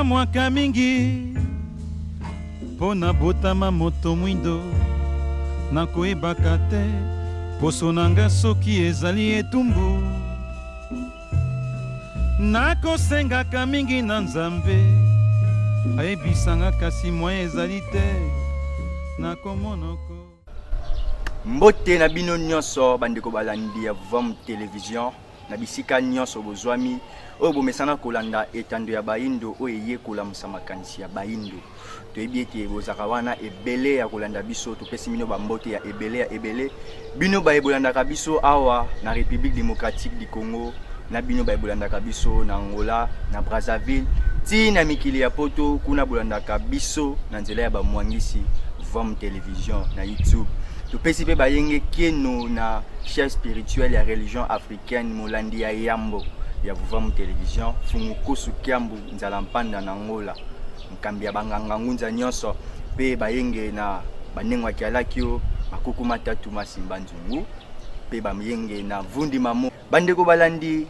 Nakokamwaka mingi mpo nabotama moto mwindo, nakoyebaka te poso na nga soki ezali etumbu. Nakosengaka mingi na Nzambe ayebisa nga kasi moyen ezali te nakomonoko. Mbote na bino nyonso bandeko balandi ya Vom Television na bisika nyonso bozwami oyo bomesana kolanda etando ya bayindo oyo eye kolamusa makanisi ya bayindo. Toyebi ete bozalaka wana ebele ya kolanda biso, topesi bino bambote ya ebele ya ebele. Bino baye bolandaka biso awa na République démocratique du Congo, na bino baye bolandaka biso na Angola, na Brazzaville, ti na mikili ya poto kuna bolandaka biso na nzela ya bamwangisi Vom Television na YouTube. Topesi mpe bayenge kieno na chef spirituel ya religion africaine molandi ya yambo ya Vuvamu Television Fungukusu Kiambu Nzala Mpanda na Angola, nkambi ya banganga ngunza nyonso mpe bayenge na banengo ya kialakio makuku matatu masimba nzungu mpe bayenge na vundi mamo. Bandeko balandi,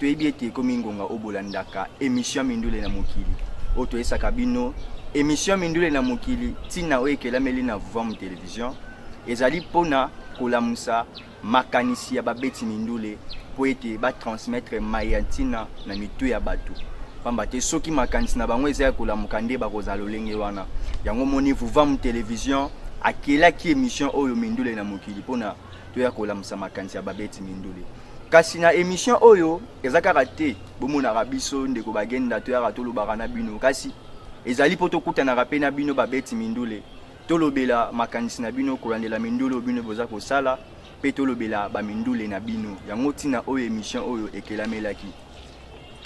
toyebi ete ekomi ngonga oyo bolandaka emission Mindule na mokili oyo toyesaka bino emission Mindule na mokili. Ntina oyo ekelameli na Vuvamu Television ezali mpona kolamusa makanisi ya babeti mindule mpo ete ba transmettre maye ya ntina na mitu ya bato, pamba te soki makanisi na bango eza ya kolamuka nde bakozala lolenge wana. Yango moni Vuvamu Television akelaki emission oyo Mindule na mokili mpona toya kolamusa makanisi ya babeti mindule. Kasi na emission oyo eza kaka te bomonaka biso ndeko bagenda toyaka tolobaka na bino, kasi ezali mpo tokutanaka mpe na bino babeti mindule, tolobela makanisi na bino kolandela mindule oyo bino boza kosala mpe tolobela bamindule na bino. Yango ntina oyo emission oyo ekelamelaki.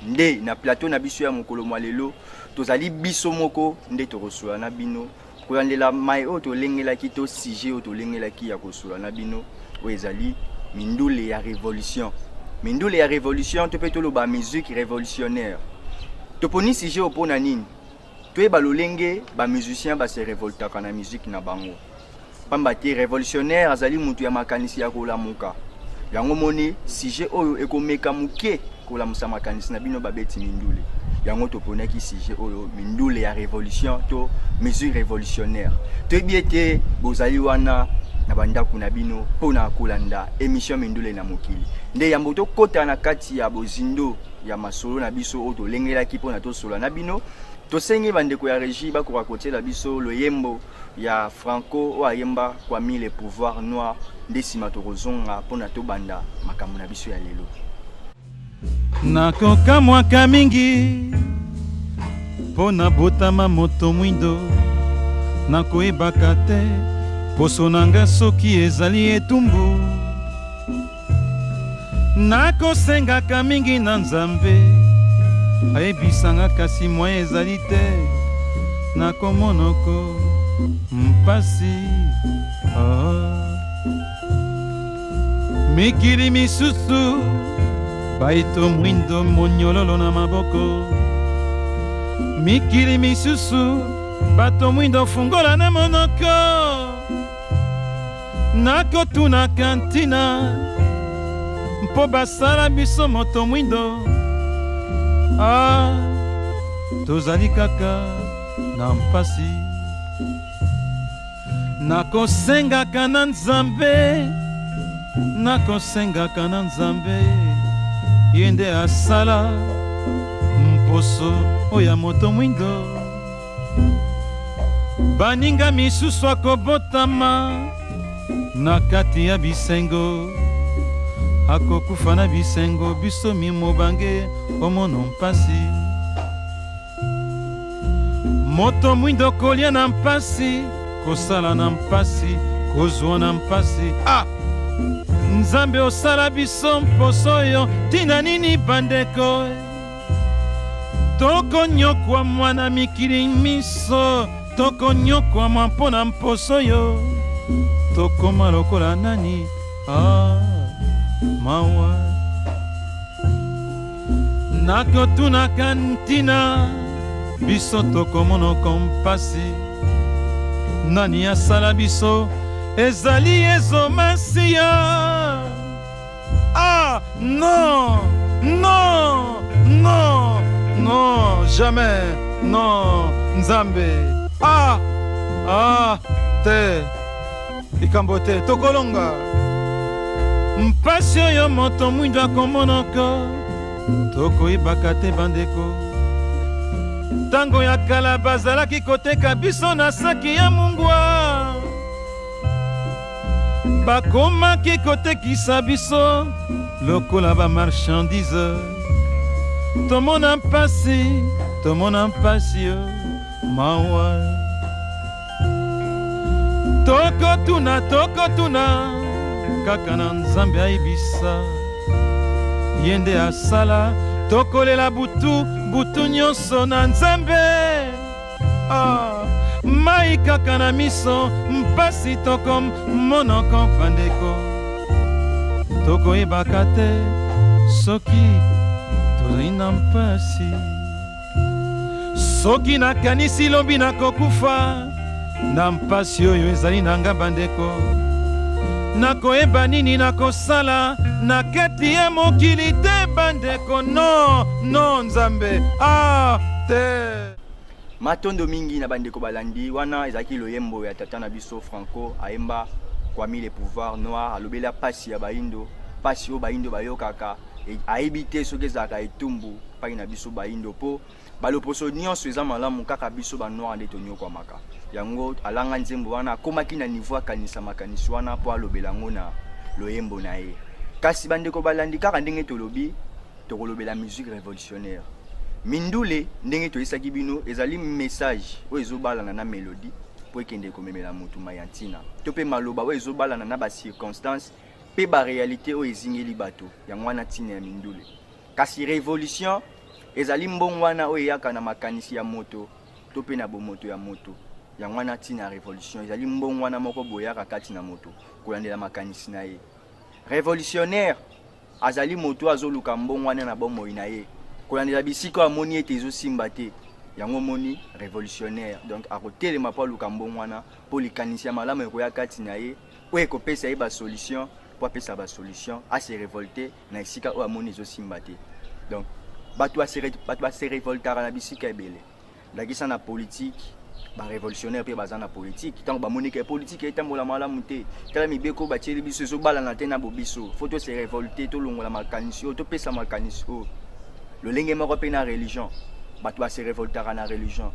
Nde na plateau na biso ya mokolo mwa lelo tozali biso moko nde tokosola na bino kolandela mai oyo tolengelaki to sujet oyo tolengelaki ya kosola na bino oyo ezali mindule ya revolution. Mindule ya revolution to mpe toloba musique révolutionnaire. Toponi sujet oyo mpo na nini? Toyeba lolenge ba musiciens ba se revoltaka na musique na bango. Pamba te revolutionnaire azali mutu ya makanisi ya kolamuka. Yango moni sujet oyo ekomeka moke kolamusa makanisi na bino babeti mindule. Yango toponaki sujet oyo mindule ya revolution to mesure révolutionnaire. Toyebi ete bozali wana na bandako na bino mpo na kolanda emission mindule na mokili. Nde yambo tokota na kati ya bozindo ya masolo na biso oyo tolengelaki mpo na tosola na bino, tosengi bandeko ya regie bakoka kotiela biso loyembo ya Franco oyo ayemba Kwami le pouvoir noir, nde nsima tokozonga mpo na tobanda makambo na biso ya lelo. Nakokamwaka mingi mpo nabotama moto mwindo, nakoyebaka te poso na nga soki ezali etumbu. Nakosengaka mingi na Nzambe ayebisa nga kasi moyen ezali te, nakomonoko mpasi oh. Mikili misusu baito mwindo monyololo na maboko, mikili misusu bato mwindo fungola na monoko. Nakotunaka ntina mpo basala biso moto mwindo, ah, tozali kaka na mpasi. Nakosengaka na Nzambe, nakosengaka na Nzambe, ye nde asala mposo oyo ya moto mwindo. Baninga misusu akobotama na kati ya bisengo, akokufa na bisengo, biso mimobange omono mpasi. Moto mwindo kolia na mpasi, kosala na mpasi, kozwa na mpasi. Ah! Nzambe osala biso mposo oyo ntina nini bandeko? Tokonyokwamwa na mikili miso, tokonyokwamwa mpo na mposo yo, tokoma lokola nani? Ah, mawa. Nakotunaka ntina biso tokomonoko mpasi, nani asala biso ezali Yezu Masiya. Ah non, non, non, non, jamais. Non, Nzambe. Ah! Ah! Te. Likambo te, tokolonga. Mpasi oyo moto mwindo akomonaka, tokoyebaka te bandeko. Ntango ya kala bazalaki koteka biso na saki ya mungwa. Bakomaki kotekisa biso lokola ba marchandise. Tomona mpasi, tomona mpasi yo mawa. Tokotuna, tokotuna kaka na Nzambe ayebisa, ye nde asala. Tokolela butu butu nyonso na Nzambe. Ah, mai kaka na miso, mpasi tokomonoko bandeko, tokoyebaka te soki tozali na mpasi. Soki nakanisi lobi nakokufa na mpasi oyo ezali na nga bandeko, nakoyeba nini nakosala na kati ya mokili te bandeko. No, no, Nzambe, ah te. Matondo mingi na bandeko balandi. Wana ezalaki loyembo ya tata na biso Franco, ayemba Kwami le pouvoir noir, alobela pasi ya bayindo, pasi oyo bayindo bayokaka. Ayebi te soki ezalaka etumbu pai na biso bayindo, po baloposo nyonso eza malamu, kaka biso ba noir nde tonyokwamaka. Yango alanga nzembo wana, akomaki na niveau akanisa makanisi wana po alobela yango na loyembo na ye. Kasi bandeko balandi, kaka ndenge tolobi, tokolobela musique révolutionnaire. Mindule, ndenge toyesaki bino, ezali message oyo ezobalana na mélodie po ekende komemela motu mai ya ntina, to mpe maloba oyo ezobalana na bacirconstance mpe baréalité oyo ezingeli bato. Yango wana ntina ya mindule. Kasi révolution ezali mbongwana oyo eyaka na makanisi ya moto to mpe na bomoto ya moto. Yango wana ntina ya révolution, ezali mbongwana moko boyaka kati na moto kolandela makanisi na ye. Révolutionnaire azali moto azoluka mbongwana na bomoi na ye, kolandela bisika amoni ete ezosimba te. Yango omoni révolutionnaire, donc akotelema mpo aluka mbongwana, mpo likanisi ya malamu ekoya kati na ye oyo ekopesa ye basolution, mpo apesa basolution, ase révolte na esika oyo amoni ezosimba te. Donc bato base révoltaka na bisika ebele, ndakisa na politique. Barévolutionnaire mpe baza na politique. Ntango bamoni ke politique etambola malamu te, tala mibeko batieli biso ezobalana te na bobiso, faut tose révolte, tolongola makanisi oyo, topesa makanisi oyo. Lolenge moko mpe na religion, bato base révoltaka na religion.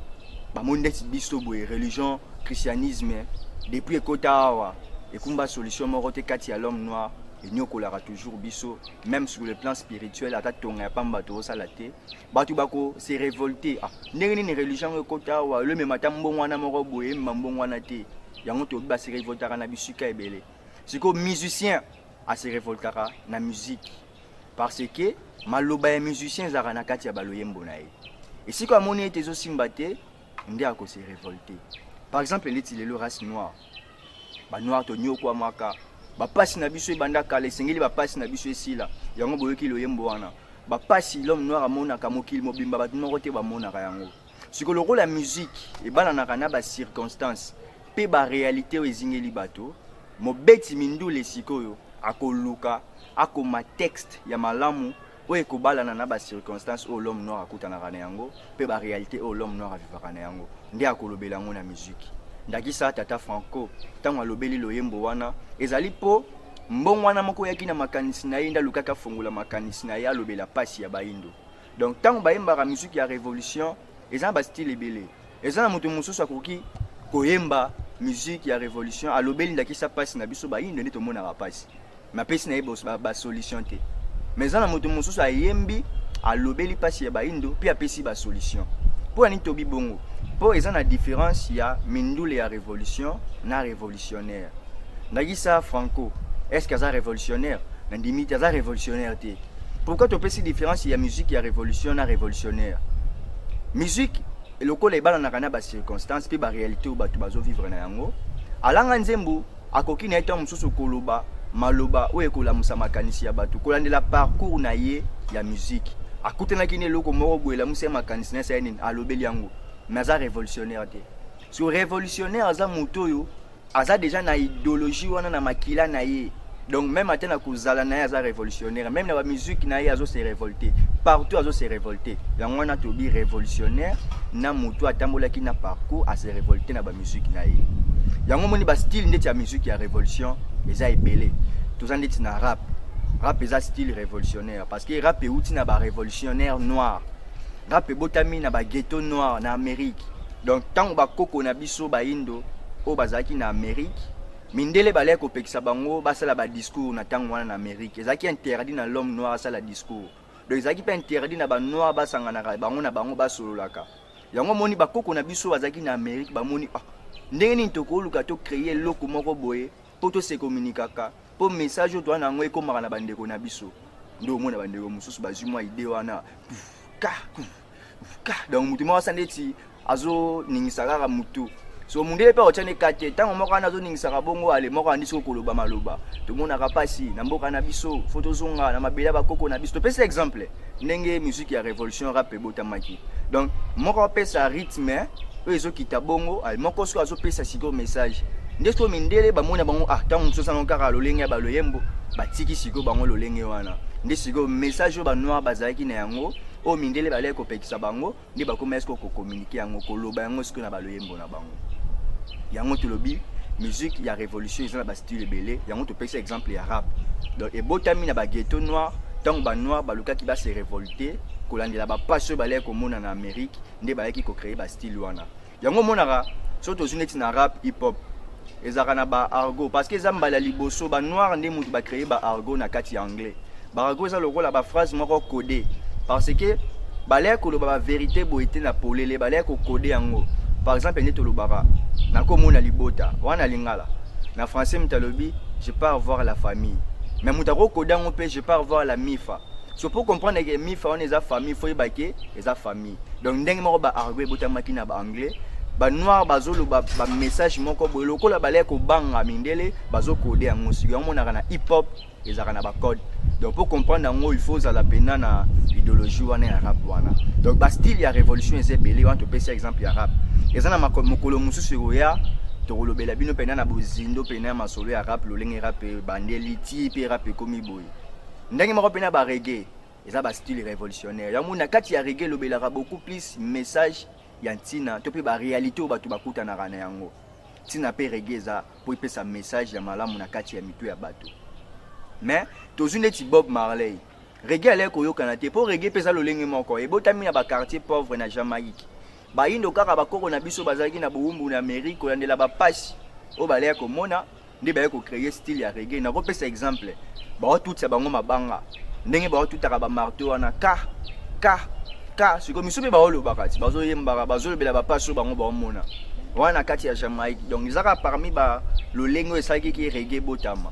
Bamoni ndeti biso boye, religion christianisme depuis ekota awa ekumba solution moko te kati ya l'homme noir, enyokolaka toujours biso même sur le plan spirituel. Ata tonga ya pamba tozosala te, bato bako se révolter. Ah, ndenge nini religion yango ekota awa, elomema ata mbongo wana moko boye, emema mbongo wana te? Yango toyebi, base révoltaka na bisika ebele. Sikoyo musicien ase révoltaka na musique parce que maloba ya musicien ezalaka na kati ya baloyembo na ye. Esika amoni ete ezosimba te, nde akose révolter. Par exemple, neti lelo race noire, banoir tonyokwamaka, bapasi na biso ebanda kala, esengeli bapasi na biso esila. Yango boyoki loyembo wana, bapasi l'homme noir amonaka, mokili mobimba bato moko te bamonaka yango. Sikoyo lokola musique ebalanaka na bacirconstance mpe baréalité oyo ezingeli bato, mobeti mindule sikoyo akoluka akoma texte ya malamu oyo ekobalana na bacirconstance oyo l'homme noir akutanaka na yango mpe baréalité oyo l'homme noir avivaka na yango, nde akolobela yango na musique. Ndakisa tata Franco, ntango alobeli loyembo wana, ezali mpo mbongo wana moko oyaki na makanisi na ye, nde alukaki afongola makanisi na ye, alobela pasi ya bayindo. Donc ntango bayembaka musique ya révolution, eza na bastyle ebele. Eza na moto mosusu akoki koyemba musique ya révolution, alobeli ndakisa pasi na biso bayindo nde tomonaka pasi, me apesi na ye basolution te. Mais eza na moto mosusu ayembi, alobeli mpasi ya bayindo mpe apesi basolution. Mpo ya nini tobi bongo? Mpo eza na différence ya mindule ya révolution na révolutionnaire. Ndakisa Franco, est ce que aza révolutionnaire? Nandimi te, aza révolutionnaire te. Pourquoi topesi différence ya musique ya révolution na révolutionnaire? Musique lokola ebalanaka na bacirconstance mpe baréalité oyo bato bazovivre na yango, alanga nzembo akoki na ye ntango mosusu koloba maloba oyo ekolamusa makanisi ya bato kolandela parcours na ye ya musique. Akutanaki na eloko moko boye, elamusi ye makanisi na ye, asali nini? Alobeli yango, mais aza révolutionnaire te. So révolutionnaire aza moto oyo aza déjà na idéologie wana na makila na ye. Donc même ata na kozala na ye aza révolutionnaire, même na bamusique na ye azo se révolter partout, azo se révolter. Yango wana tobi révolutionnaire na motu atambolaki na parcours ase révolter na bamusique na ye. Yango moni bastyle ndeti ya musique ya révolution eza ebele. Toza ndeti na rap. Rap eza style révolutionnaire parce que rap euti na barévolutionnaire noir. Rap ebotami na baghetto noir na Amérique. Donc ntango bakoko na biso bayindo oyo bazalaki na Amérique, mindele balaki kopekisa bango basala badiscours. Na ntango wana na Amérique, ezalaki interdit na l'homme noir asala discours. Donc ezalaki mpe interdit na banoir basanganaka bango na bango, basololaka. Yango moni bakoko na biso bazalaki na Amérique bamoni: ah, ndenge nini tokoluka tocréer eloko moko boye mpo tose communiquaka, mpo message oyo toza na yango ekomaka na bandeko na biso? Nde omona bandeko mosusu bazwi mwa idée wana ka ka. Donc motu moko asa ndeti azoningisa kaka motu. So mundele mpe akotia ka te. Ntango moko wana azoningisaka bongo, ale moko andi soki koloba maloba: tomonaka mpasi na mboka na biso, faut tozonga na mabele ya bakoko na biso. Topesa exemple ndenge musique ya révolution rap ebotamaki. Donc moko apesa rythme oyo ezokita bongo, ale moko soki azopesa sikoyo message. Nde sikoyo mindele bamoni na bango: ah, ntango mosusu asango kaka lolenge ya baloyembo, batiki sikoyo bango lolenge wana. Nde sikoyo message oyo banoir bazalaki na yango, oyo mindele balaki kopekisa bango, nde bakoma sikoyo kocommuniquer yango, koloba yango sikoyo na baloyembo na bango. Yango tolobi musique ya révolution eza na bastyle ebele. Yango topesi exemple ya rap. Donc ebotami na baghetto noir, ntango banoir balukaki base révolter kolandela bapasi oyo balaki komona na Amérique, nde bayaki kocréer bastyle wana. Yango omonaka soki tozwi neti na rap, hip hop ezalaka na baargot, parce que eza mbala liboso banoir nde motu bacréer baargot na kati ya anglais. Baargot eza lokola baphrase moko codé, parce que balaya koloba bavérité boye te na polele, balaya kocoder yango. Par exemple, nde tolobaka nakomona libota wana lingala, na français moto alobi: "Je pars voir la famille." Mais moto akocoder yango mpe: "Je pars voir la mifa." So pour comprendre ke mifa wana eza famille, faut yeba ke eza famille. Donc ndenge moko baargot ebotamaki na baanglais, banoir bazoloba bamessage moko boye lokola balaya kobanga mindele, bazocoder yango. Sikoyo yango monaka na hip hop ezalaka na bacode. Donc pour comprendre yango, il faut ozala pena na idéologie wana ya rap wana. Donc bastyle ya révolution eza ebele. Wana topesi exemple ya rap. Eza na mokolo mosusu ekoya, tokolobela bino mpena na bozindo mpena ya masolo ya rap, lolenge rap ebandeli ti mpe rap ekomi boye. Ndenge moko mpena bareggae eza bastyle révolutionnaire. Yango na kati ya reggae elobelaka beaucoup plus message ya ntina to mpe baréalité oyo bato bakutanaka na yango. Ntina mpe reggae eza mpo epesa message ya malamu na kati ya mito ya bato. Mais tozwi neti Bob Marley, reggae aleki koyokana te, mpo reggae mpe eza lolenge moko ebotami na baquartier pauvre na Jamaïque. Bayindo kaka, bakoko na biso bazalaki na bowumbu na Amérique, kolandela bapasi oyo balaya komona, nde baye kocréer style ya reggae. Nakopesa exemple: baotutisa bango mabanga, ndenge baotutaka bamarteau wana ka ka ka. Sikoyo miso mpe baolobaka ti bazoyembaka, bazolobela bapasi oyo bango baomona wana na kati ya Jamaïque. Donc ezaka parmi balolenge oyo esalaki ki reggae ebotama.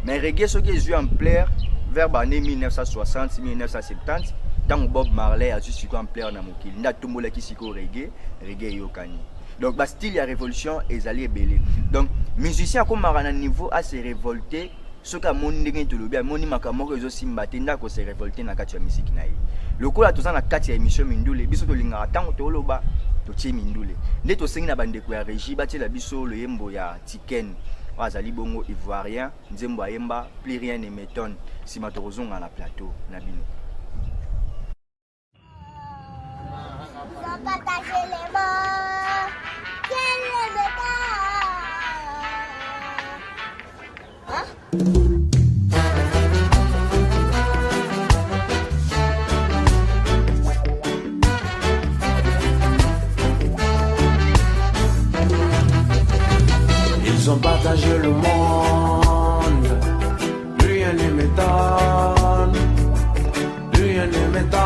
Mais reggae soki ezwi ampleur vers baannée 1960, 1970, ntango Bob Marley azwi sikoyo ampleur na mokili, nde atombolaki sikoyo reggae. Reggae eyokani. Donc bastyle ya révolution ezali ebele. Donc musicien akomaka na niveau ase révolter soki amoni ndenge tolobi, amoni makambo moko ezosimba te, nde akose révolter na kati ya misiki na ye. Lokola toza na kati ya émission Mindule, biso tolingaka ntango toloba totie mindule. Nde tosengi na bandeko ya régie batiela biso loyembo ya Tiken oyo azali bongo ivoirien, nzembo ayemba "Plus rien ne m'étonne". Nsima tokozonga na plateau na bino. Ils ont partagé les morts. Quel est le Hein? Ils ont partagé le monde. Rien ne m'étonne. Rien ne m'étonne.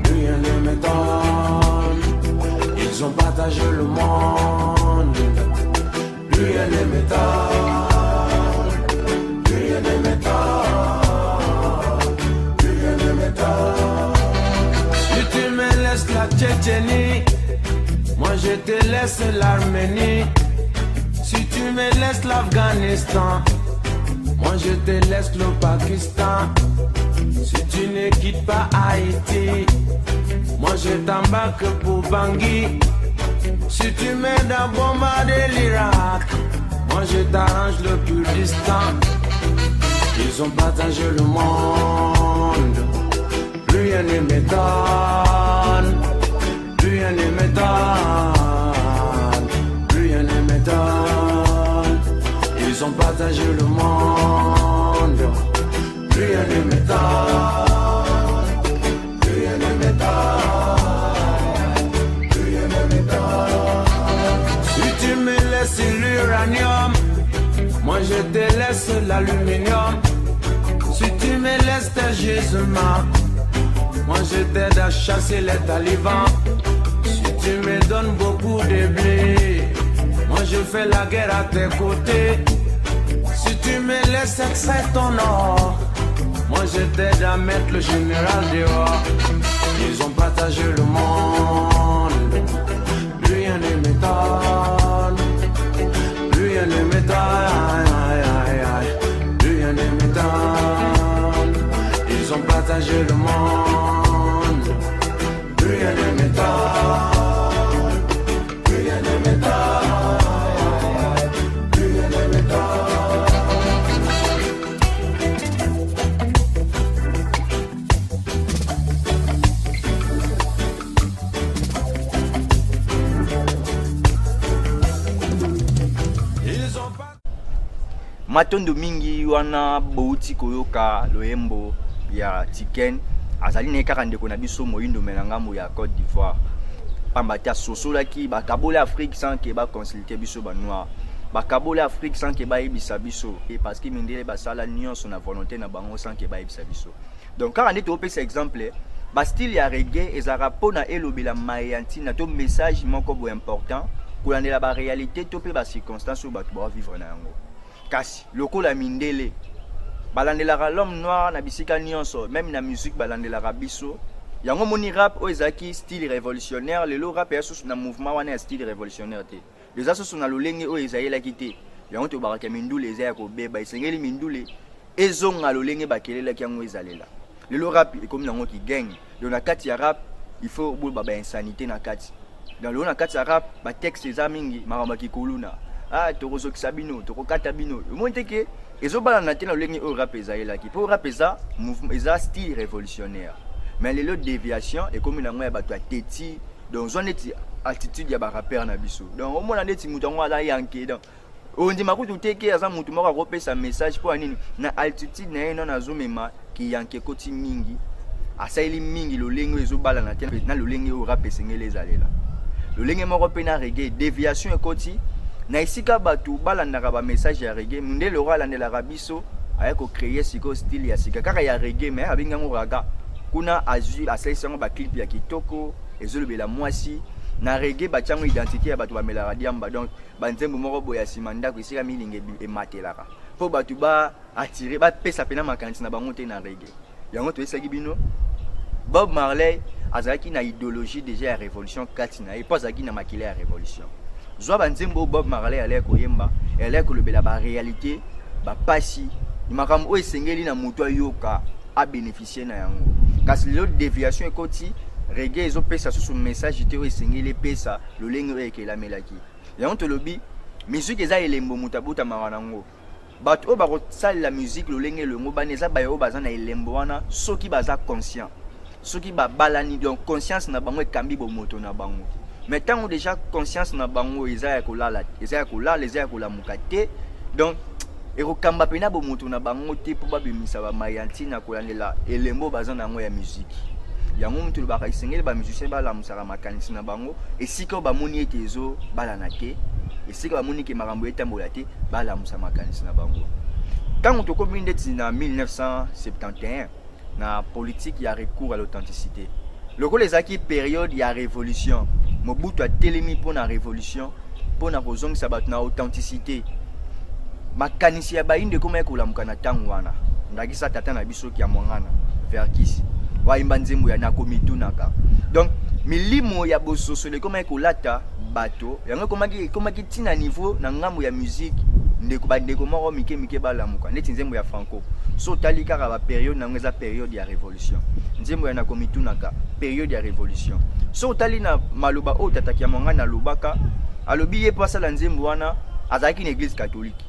Rien ne m'étonne. Ils ont partagé le monde. Rien ne m'étonne. Rien ne m'étonne. Rien ne m'étonne. Si tu me laisses la Tchétchénie, moi je te laisse l'Arménie. Si tu me laisses l'Afghanistan, moi je te laisse le Pakistan. Si tu ne quittes pas Haïti, moi je t'embarque pour Bangui. Si tu m'aides à bombarder l'Irak, moi Moi je t'arrange le Kurdistan. Ils ont partagé le monde. Plus rien ne m'étonne. Plus rien ne m'étonne. Plus rien ne m'étonne. Ils ont partagé le monde. Plus rien ne m'étonne. Plus rien ne m'étonne. Plus rien ne m'étonne. Si tu me laisses l'uranium, moi je te laisse l'aluminium. Si tu me laisses tes gisements, moi je t'aide à chasser les talibans. Si tu me donnes beaucoup de blé, moi je fais la guerre à tes côtés. Si tu me laisses extraire ton or, moi je t'aide à mettre le général dehors. Ils ont partagé le monde, plus rien ne m'étonne. Plus rien ne m'étonne, plus rien ne m'étonne. Ils ont partagé le monde, plus rien ne m'étonne. Plus rien ne m'étonne, plus rien ne m'étonne. Ils ont pas Matondo mingi. Wana bouti koyoka loyembo ya Tiken. Azali na ye kaka ndeko na biso moyindo, me na ngambo ya Côte d'Ivoire, pamba te asosolaki bakaboli Afrique sans ke baconsulte biso banoir, bakaboli Afrique sans ke bayebisa biso, e parce que mindele basala nyonso na volonté na bango sans ke bayebisa biso. Donc kaka nde topesa exemple, bastyle ya reggae ezalaka mpona elobela maye ya ntina to message moko boye important, kolandela baréalité to mpe bacirconstance oyo bato baovivre na yango. Kasi lokola mindele balandelaka l'homme noir na bisika nyonso, même na musique balandelaka biso, yango moni rap oyo ezalaki style révolutionnaire, lelo rap eya susu na mouvement wana ya style révolutionnaire te, eza susu na lolenge oyo ezayelaki te. Yango tobakaka mindule eza ya kobeba, esengeli mindule ezonga lolenge bakelelaki yango ezalela. Lelo rap ekomi nango kigang. Donc na kati ya rap, il faut boyeba bainsanité na kati. Donc lelo na kati ya rap, batexte eza mingi makambo ya kikuluna, ah, tokozokisa bino, tokokata bino. Omoni te ke ezobalana te na lolenge oyo rap ezalelaki, mpo rap eza mouvement, eza style révolutionnaire, mais lelo déviation ekomi nango ya bato ya teti. Donc zwa neti attitude ya barapeur na biso. Donc omona neti moto yango aza yanke, donc ondima kutu te ke aza motu moko akopesa message. Mpo ya nini? Na altitude na ye nano azomema kiyanke, ekoti mingi, asaleli mingi lolenge oyo ezobalana te na lolenge oyo rap esengeli ezalela. Lolenge moko mpe na reggae, déviation ekoti na esika bato balandaka bamessage ya reggae. Mondele oyo alandelaka biso aya kocréer sikoyo style ya sika kaka ya reggae, mais abengi yango ragga. Kuna azwi, asalisi yango baclip ya kitoko ezolobela mwasi. Na reggae batia yango identité ya bato bamelaka diamba, donc banzembo moko boye ya nsima ndako esika milinga ematelaka mpo bato ba attirer, bapesa mpena makanisi na bango te na reggae. Yango toyesaki bino, Bob Marley azalaki na idéologie déjà ya révolution kati na ye, mpo azalaki na makila ya révolution. Zwa banzembo oyo Bob Marley alaki koyemba, alaki kolobela baréalité, bapasi, makambo oyo esengeli na moto ayoka, abénéficie na yango. Kasi lelo déviation ekoti, reggae ezopesa susu message te oyo esengeli epesa lolenge oyo ekelamelaki yango. Tolobi musique eza elembo moto abotamaka nango. Bato oyo bakosalela musique lolenge elongo bani eza baye oyo baza na elembo wana, soki baza conscient, soki babalani, donc conscience na bango ekambi bomoto na bango. Mais ntango déjà conscience na bango eza ya kolala, eza ya kolala, eza ya kolamuka te, donc ekokamba mpena bomoto na bango te mpo babimisa bamai ya ntina kolandela elembo baza na yango ya musique. Yango moto olobaka esengeli bamusicien balamusaka makanisi na bango esika oyo bamoni ete ezobalana te, esika bamoni ke makambo etambola te, balamusa makanisi na bango. Ntango tokomi ndeti na 1971, na politique ya recours à l'authenticité, lokola ezalaki période ya révolution, Mobutu atelemi mpona révolution, mpona kozongisa bato na authenticité. Makanisi ya bayindo ekomaki kolamuka na ntango wana. Ndakisa tata na biso ya Mwangana Verckys, wayimba nzembo ya Nakomitunaka. Donc milimo ya bososolo ekomaki kolata bato. Yango ekomaki ntina niveau na ngambo ya musique, ndeko, bandeko moko mike mike balamuka, neti nzembo ya Franco. So otali kaka bapériode nango, eza période ya révolution. Nzembo ya Nakomitunaka, période ya révolution. So otali na maloba oyo tataki ya Mwangana alobaka, alobi ye mpo asala nzembo wana. Azalaki na eglise catholique.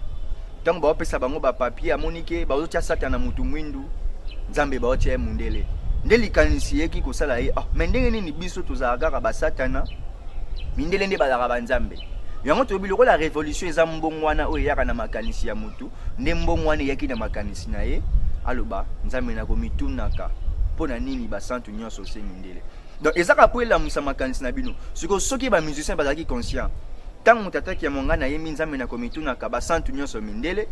Ntango baopesa bango bapapier, amoni ke bazotia Satana motu mwindu, Nzambe baotia ye mundele. Nde likanisi eyeki kosala ye, ah, me ndenge nini biso tozalaka kaka basatana, mindele nde bazalaka banzambe? Yango toyebi lokola revolution eza mbongwana oyo eyaka na makanisi ya motu, nde mbongwana eyaki na makanisi na ye, aloba Nzambe na komitunaka mpo na nini basantu nyonso se mindele. Donc ezaka mpo elamusa makanisi na bino. Sikoyo soki ba musicien bazalaki conscient, ntango tata Kiamwangana ayembi Nzambe na komitunaka basantu nyonso mindele,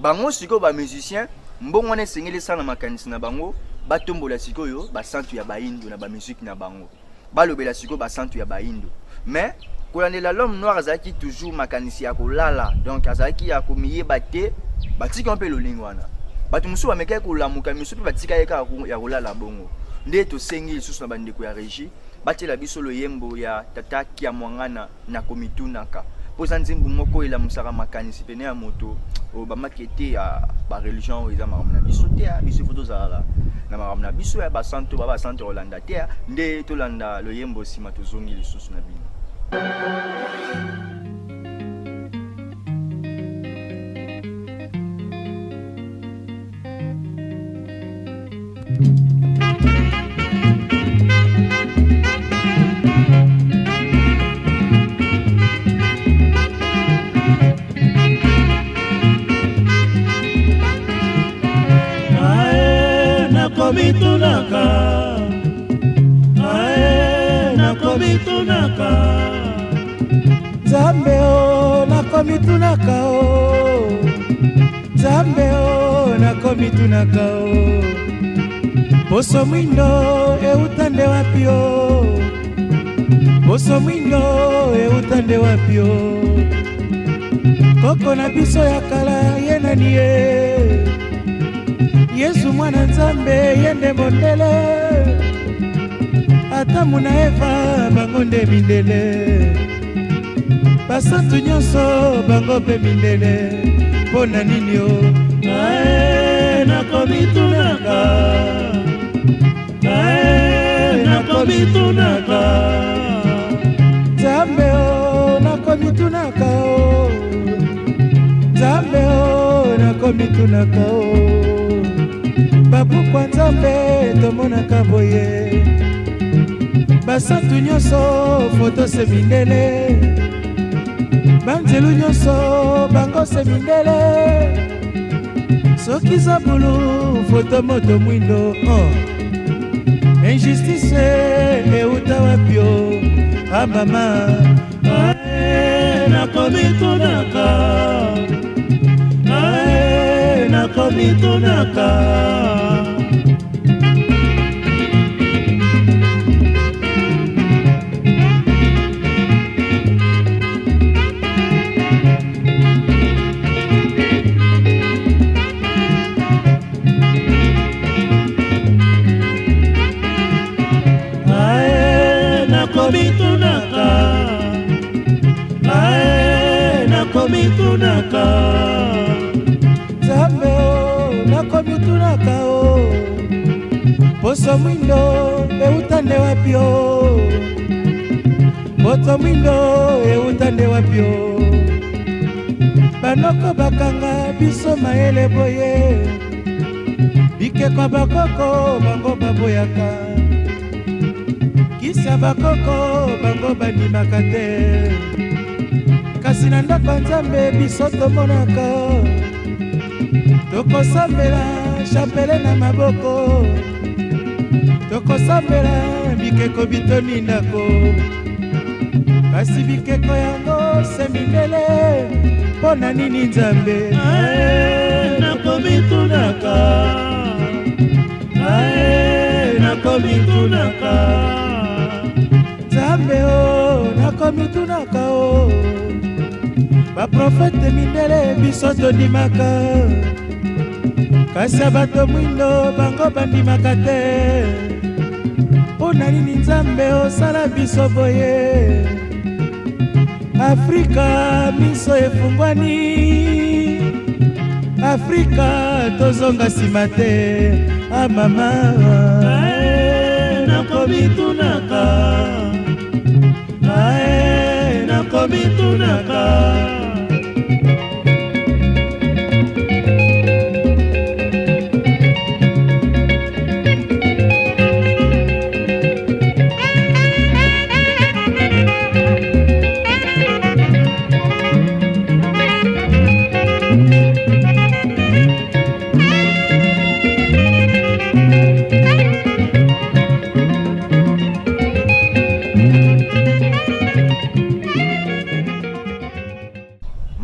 bango sikoyo ba musicien mbongo wana esengeli esala na makanisi na bango, batombola sikoyo basantu ya bayindo na bamusike na bango, balobela sikoyo basantu ya bayindo. Mais kolandela l'homme noir azalaki toujours makanisi ya kolala, donc azalaki ya komiyeba te, batika mpe lolingo wana. Bato mosusu bamekaki kolamuka, misusu mpe batika ye kaka ya kolala. Bongo nde tosengi lisusu na bandeko ya régie batiela biso loyembo ya tata Kiamwangana na komitunaka, mpo eza nzembo moko elamusaka makanisi pene ya moto oyo bamaki ete ya bareligion oyo eza makambo na biso te. Biso ifo tozalaka na makambo na biso ya basanto, ba basanto ya kolanda te. Nde tolanda loyembo, nsima tozongi lisusu na bino. Nakomitunaka, ae, nakomitunaka, Nzambe o, nakomitunaka o, Nzambe o, nakomitunaka o, poso mwindo euta nde wapi o? Poso mwindo euta nde wapi o? Koko na biso ya kala ye nani ye? Yesu mwana Nzambe ye nde mondele, Adamu na Eva bango nde mindele, basantu nyonso bango mpe mindele, mpo na nini o? Ae, nakomitunaka, ae, nakomitunaka, Nzambe o, nakomitunaka o, Nzambe o, nakomitunaka o, babukwa Nzambe tomonaka boye, basantu nyonso foto se mindele, banzelu nyonso bango se mindele, soki zabulu foto moto mwindo, oh. Injustice euta wapi o? Ah mama. Ae, nakomitunaka, ae, nakomitunaka. Ae, nakomitunaka, ae, nakomitunaka, Nzambe o, nakomitunaka o, poso mwindo euta nde wapi o? Moto mwindo euta nde wapi o? Banoko bakanga biso mayele boye, bikeko bakoko bango baboyaka, kisa bakoko bango bandimaka te, kasi na ndako ya Nzambe biso tomonaka, tokosambela chapele na maboko, tokosambela bikeko bitoni ndako, kasi bikeko yango se mindele, mpo na nini Nzambe? Ae, nakomitunaka, ae, nakomitunaka, Nzambe o, nakomitunaka o, baprofete mindele biso tondimaka, kasi ya bato mwindo bango bandimaka te, mpo na nini Nzambe osala biso boye? Afrika miso efungwani, Afrika tozonga nsima te, a mama. Ae, nakomitunaka, ae, nakomitunaka.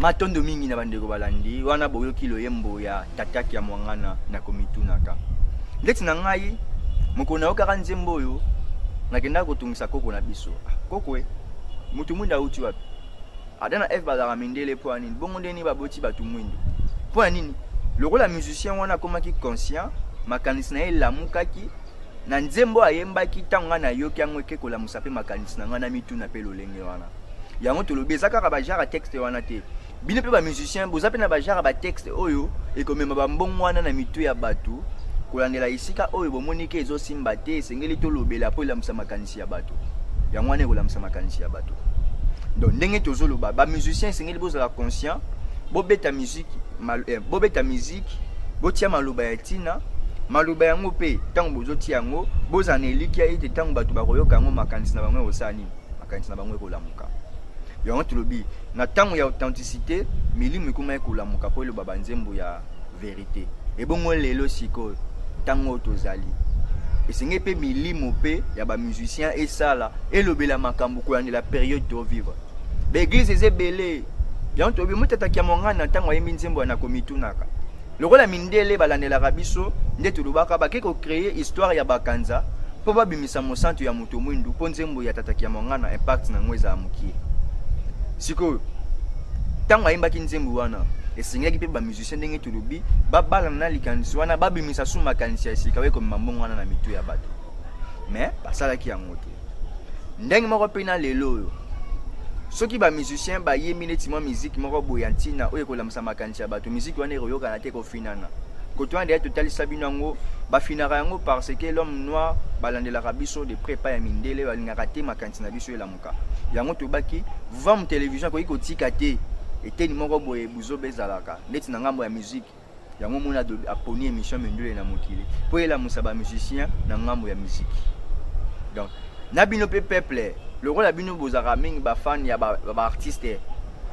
Matondo mingi na bandeko balandi wana boyoki loyembo ya Tata Kiamwangana na komitunaka. Ndeti na ngai mokolo nayokaka nzembo oyo nakendaka kotungisa koko na biso. Ah, koko e, moto mwindu awuti wapi? Adam na Eve bazalaka mindele mpo ya nini? Bongo ndenge nini baboti bato mwindu? Mpo ya nini? Lokola musicien wana akomaki conscient, makanisi na ye elamukaki na nzembo ayembaki ntango ngai nayoki yango eke kolamusa mpe makanisi na ngai na mituna mpe lolenge wana. Yango tolobi eza kaka ba genre ya texte wana te. Bino mpe ba musiciens boza mpe na ba genre ya ba texte oyo ekomema ba mbongwana na mitu ya bato kolandela esika oyo bomoni ke ezosimba te, esengeli tolobela mpo elamusa makanisi ya bato. Yango wana ekolamusa makanisi ya bato. Donc ndenge tozoloba ba musiciens esengeli bozala conscient, bobeta musique, mal, eh, bobeta musique, botia maloba ya ntina, maloba yango mpe ntango bozotia yango bozala na elikya ete ntango bato bakoyoka yango makanisi na bango ekosala nini? Makanisi na bango ekolamuka. Yango tolobi na ntango ya authenticité, milimo ekomaki kolamuka mpo eloba banzembo ya verite. Ebongo lelo sikoyo ntango oyo tozali, esengeli mpe milimo mpe ya ba musiciens esala elobela makambo kolandela periode to vivre. Ba eglise eza ebele. Yango tolobi Mutata Kiamwangana ntango ayembi nzembo ya nakomitunaka. Lokola mindele balandelaka biso nde tolobaka bake ko creer histoire ya Bakanza mpo babimisa mosantu ya moto mwindu mpo nzembo ya Tata Kiamwangana impact na yango ezala mokie. Sikoyo ntango ayembaki nzembo wana esengelaki mpe ba musicien ndenge tolobi babalana na likanisi wana babimisa su makanisi ya sika oyo ekomema mbongo wana na mitu ya bato, mais basalaki yango te. Ndenge moko mpe na lelo oyo soki ba musicien bayembi neti mwa miziki moko boye ya ntina oyo ekolamusa makanisi ya bato, miziki wana ekoyokana te, ekofinana. Koto wana deja totalisa bino yango, bafinaka yango parce que l'homme noir balandelaka biso de près epai ya mindele, balingaka te makanisi na biso elamuka. Yango tobaki Vam Television akoki kotika te eteni moko boye buzoba ezalaka neti na ngambo ya miziki. Yango omoni aponi emission Mindule na mokili mpo elamusa ba musiciens na ngambo ya miziki. Donc na bino mpe peuple, lokola bino bozalaka mingi ba fan ya ba artiste,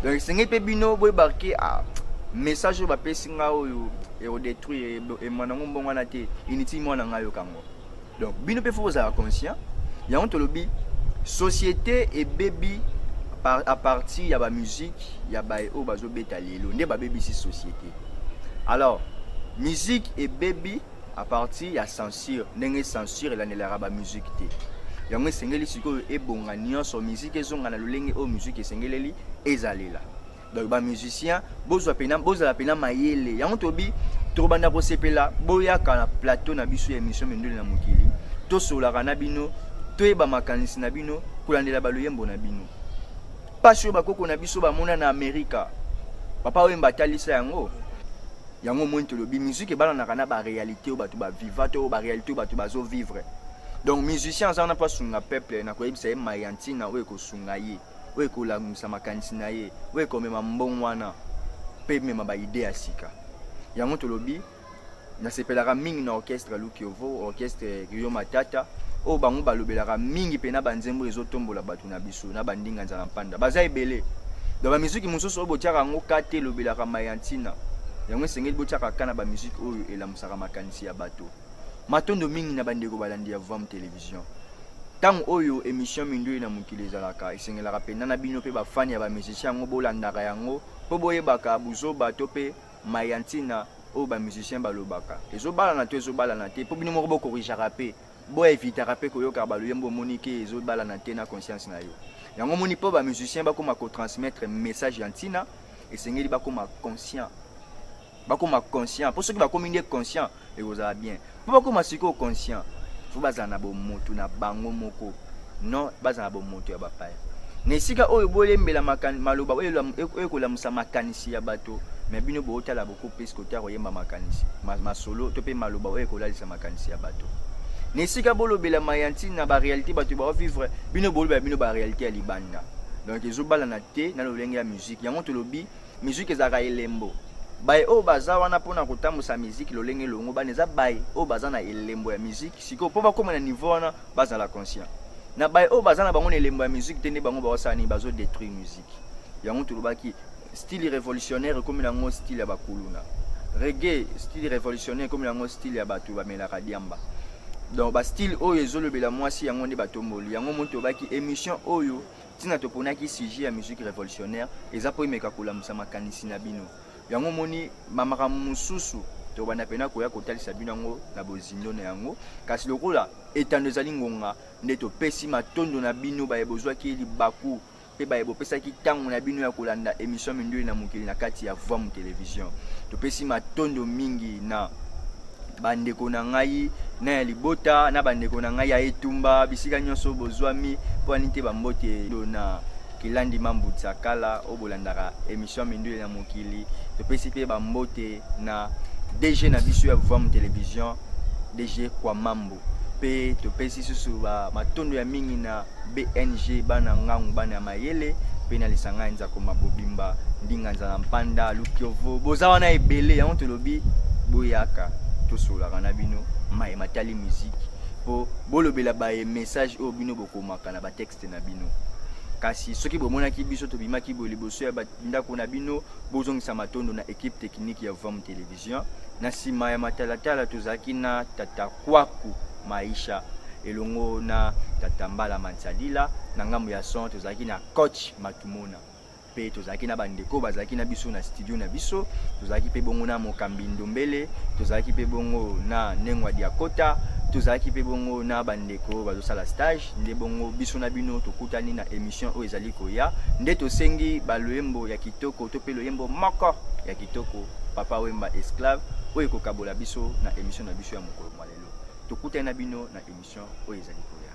donc esengeli mpe bino boyebaka ke ah, message oyo bapesi nga oyo ekodetruire emwana yango mbongo wana te, inutile mwana nga ayoka yango. Donc bino mpe fo bozala conscient. Yango tolobi société ebebi à partir ya ba musique ya baye oyo bazobeta lelo nde babebisi société. Alors musique ebebi à partir ya censure, ndenge censure elandelaka ba musique te. Yango esengeli sikoyo ebonga nyonso, musique ezonga na lolenge oyo musique esengeleli ezalela. Donc ba musiciens bozwa pena, bozala pena mayele. Yango tobi tokobanda kosepela, boyaka na plateau na biso ya émission Mindule na mokili, tosolaka na bino, toyeba makanisi na bino, kolandela baloyembo na bino. Pasi oyo bakoko na biso bamona na Amerika, papa Wemba atalisa yango. Yango omoni tolobi musique ebalanaka na ba réalité oyo bato ba viva to ba réalité oyo bato bazo vivre. Donc musicien aza wana mpo asunga peuple na koyebisa ye maye ya ntina oyo ekosunga ye, oyo ekolamusa makanisi na ye, oyo ekomema mbongwana mpe emema ba idée ya sika. Yango tolobi nasepelaka mingi na orchestre Lukiovo, orchestre Rio Matata, oyo bango balobelaka mingi mpena banzembo ezotombola bato na biso na bandinga nzala mpanda baza ebele. Donc ba musique mosusu oyo botiaka yango ka te elobelaka maye ya ntina. Yango esengeli botiaka ka na ba musique oyo elamusaka makanisi ya bato. Matondo mingi na bandeko balandi ya Vam Television. Ntango oyo emission Mindule na mokili ezalaka, esengelaka mpenza na bino mpe ba fan ya ba musiciens yango bolandaka yango mpo boyebaka buzoba to mpe maye ya ntina oyo ba musiciens balobaka. Ezobalana to ezobalana te mpo bino moko bo corrigeaka mpe, bo evitaka mpe koyokaka ba loyembo omoni ke ezobalana te na conscience na yo. Yango omoni mpo ba musiciens bakoma ko transmettre message ya ntina, esengeli bakoma conscient. Bakoma conscient mpo soki bakomi nde conscient ekozala bien. Mpo bakoma sikoyo conscient, faut bazala na bomoto na bango moko, non bazala na bomoto ya bapaya. Na esika oyo bolembela maloba oyo ekolamusa makanisi ya bato, mais bino bootala beaucoup plus kote ya koyemba makanisi, masolo to mpe maloba oyo ekolalisa makanisi ya bato. Na esika bolobela maye ya ntina, ba réalité bato bao vivre, bino bolobela bino ba réalité ya libanda. Donc ezobalana te na lolenge ya musique. Yango tolobi musique ezalaka elembo. Baye oyo baza wana mpona kotambusa musique lolenge elongo bana eza baye oyo baza na elembo ya musique. Sikoyo mpo bakóma na niveau wana bazala conscient. Na baye oyo baza na bango na elembo ya musique te nde bango baosala nini, bazo détruire musique. Yango tolobaki style révolutionnaire ekomi nango style ya bakuluna. Reggae style révolutionnaire ekomi nango style ya bato bamelaka diamba. Donc ba style oyo ezolobela mwasi yango nde batomboli yango. Mo tobaki émission oyo, ntina toponaki sujet ya musique révolutionnaire eza mpo emeka kolamusa makanisi na bino. Yango moni bamakambo mosusu tobanda mpena koya kotalisa bino yango na bozindo na yango. Kasi lokola etando ezali ngonga, nde topesi matondo na bino baye bozwaki libaku mpe baye bopesaki ntango na bino ya kolanda émission Mindule na Mokili na kati ya Voamu Télévision. Topesi matondo mingi na bandeko na ngai na ya libota, na bandeko na ngai ya etumba, bisika nyonso bozwami. Mpo ani te, bambote na Kilandi Mambutsa Kala oyo bolandaka émission Mindule na Mokili. Topesi mpe bambote na DG na biso ya Voamu Télévision, DG Kwamambo. Mpe topesi susu matondo ya mingi na BNG, bana ngangu, bana ya mayele, mpe na lisanga ya Nzako Mabobimba, Ndinga Nzala, Mpanda Lukiovo. Boza wana ebele, yango tolobi boyaka tosololaka na bino maye matali musique, mpo bolobela baye message oyo bino bokomaka na batexte na bino. Kasi soki bomonaki biso tobimaki boye liboso ya ndako na bino, bozongisa matondo na équipe technique ya Vam Télévision. Na nsima ya matalatala tozalaki na tata Kwaku Maisha elongo na tata Mbala Mansalila. Na ngambo ya son tozalaki na coach Matumona, mpe tozalaki na bandeko bazalaki na biso na studio na biso. Tozalaki mpe bongo na mokambi Ndombele, tozalaki mpe bongo na Nengwa Diakota, tozalaki mpe bongo na bandeko bazosala stage. Nde bongo biso na bino tokutani na émission oyo ezali koya. Nde tosengi baloyembo ya kitoko to mpe loyembo moko ya kitoko, Papa Wemba, Esclave, oyo ekokabola biso na émission na biso ya mokolo mwa lelo. Tokutani na bino na émission oyo ezali koya.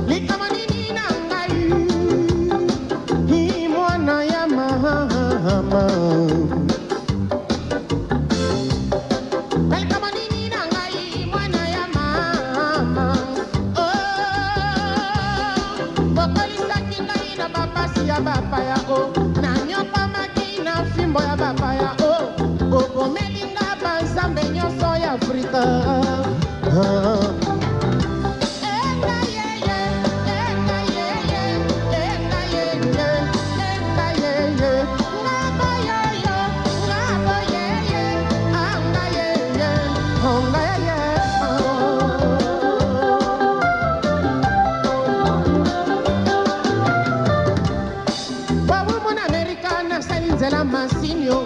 Likama nini na ngai, mwana ya mama? Likama nini na ngai, mwana ya mama? Oh, bokolisaki ngai na bapasi ya bapaya o, nanyokwamaki na fimbo ya bapaya o, bobomeli nga banzambe nyonso ya Afrika. Enga yeye, enga yeye, enga yeye, enga yeye, ngabo yoyo, ngabo yeye, anga yeye, onga yeye. Bawumu na Amerika nasali nzela masinio,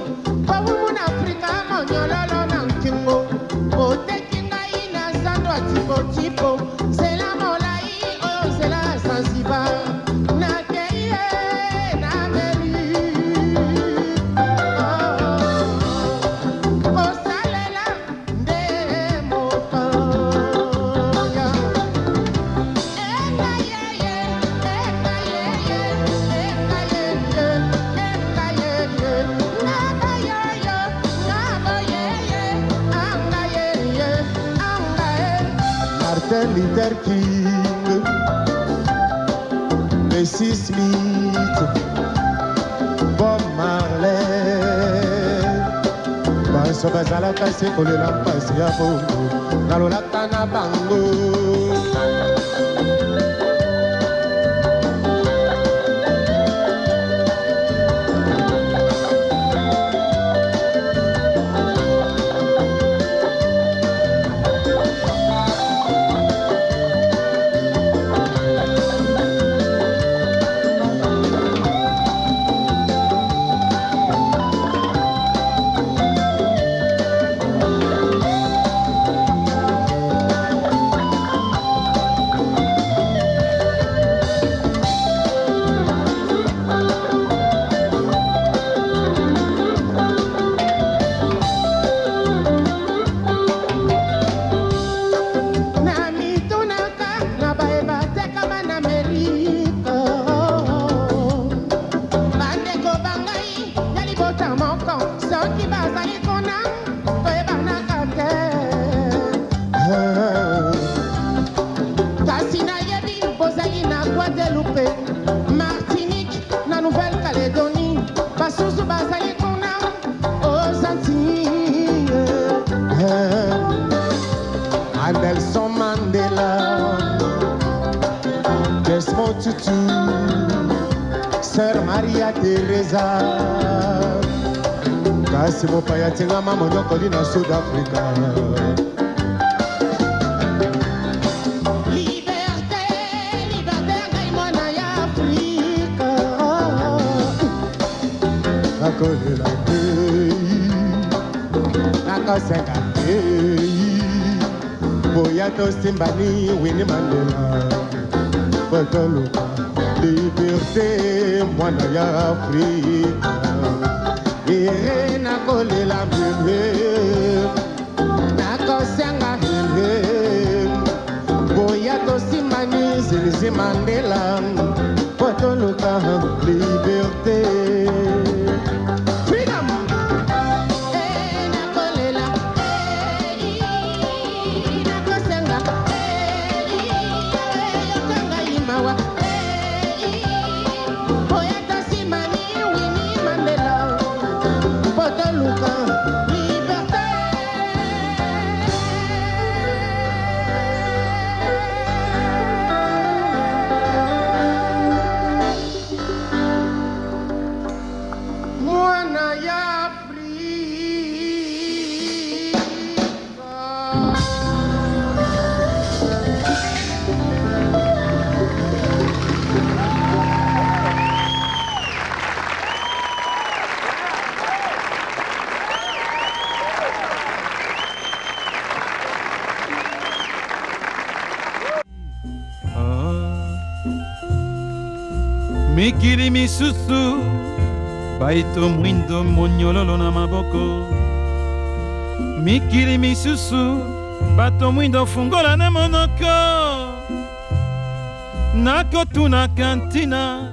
bawumu na Afrika monyololo na nkingo, boteki ngai na zando ya tipotipo, nzela molai oyo nzela ya Zanzibar, nakei ye na Amerika kosalela nde mopaya. Enga yeye, enga yeye, enga yeye, enga yeye, ngaba yoyo, ngaba yeye, anga yeye, anga ye. Martin Luther King, Bessie Smith, Bob Marley, banso bazalaka se kolela mpasi ya bongo, nalolaka na bango. Na mitunaka na bayeba tekama na Amerika, bandeko bangai ya libota moko, soki bazali kuna toyebanaka te. Kasi nayebi bozali na Guadeloupe, Martinique, na Nouvelle-Calédonie, basusu bazali kuna aux Antilles. Nelson Mandela. Maria Teresa kasi mopaya tingama monyokoli na Sud Africa. Liberté, liberté, ngai mwana ya Afrika. Nakolela te, nakosenga te, boya tosimbani Winnie Mandela, po toluka liberté mwana ya Afrika. Ere nakolela mbembe, nakosenga mbembe, boya tosimbani Zinzi Mandela, po toluka liberté. Freedom! Eh, nakolela, eh, nakosenga, eh, yoka ngai mawa, eh, boya tosimbani Winnie Mandela, po toluka liberté. Mwana ya Afrika. Mikili misusu baito mwindo monyololo na maboko, mikili misusu bato mwindo fungola na monoko, nakotunaka ntina.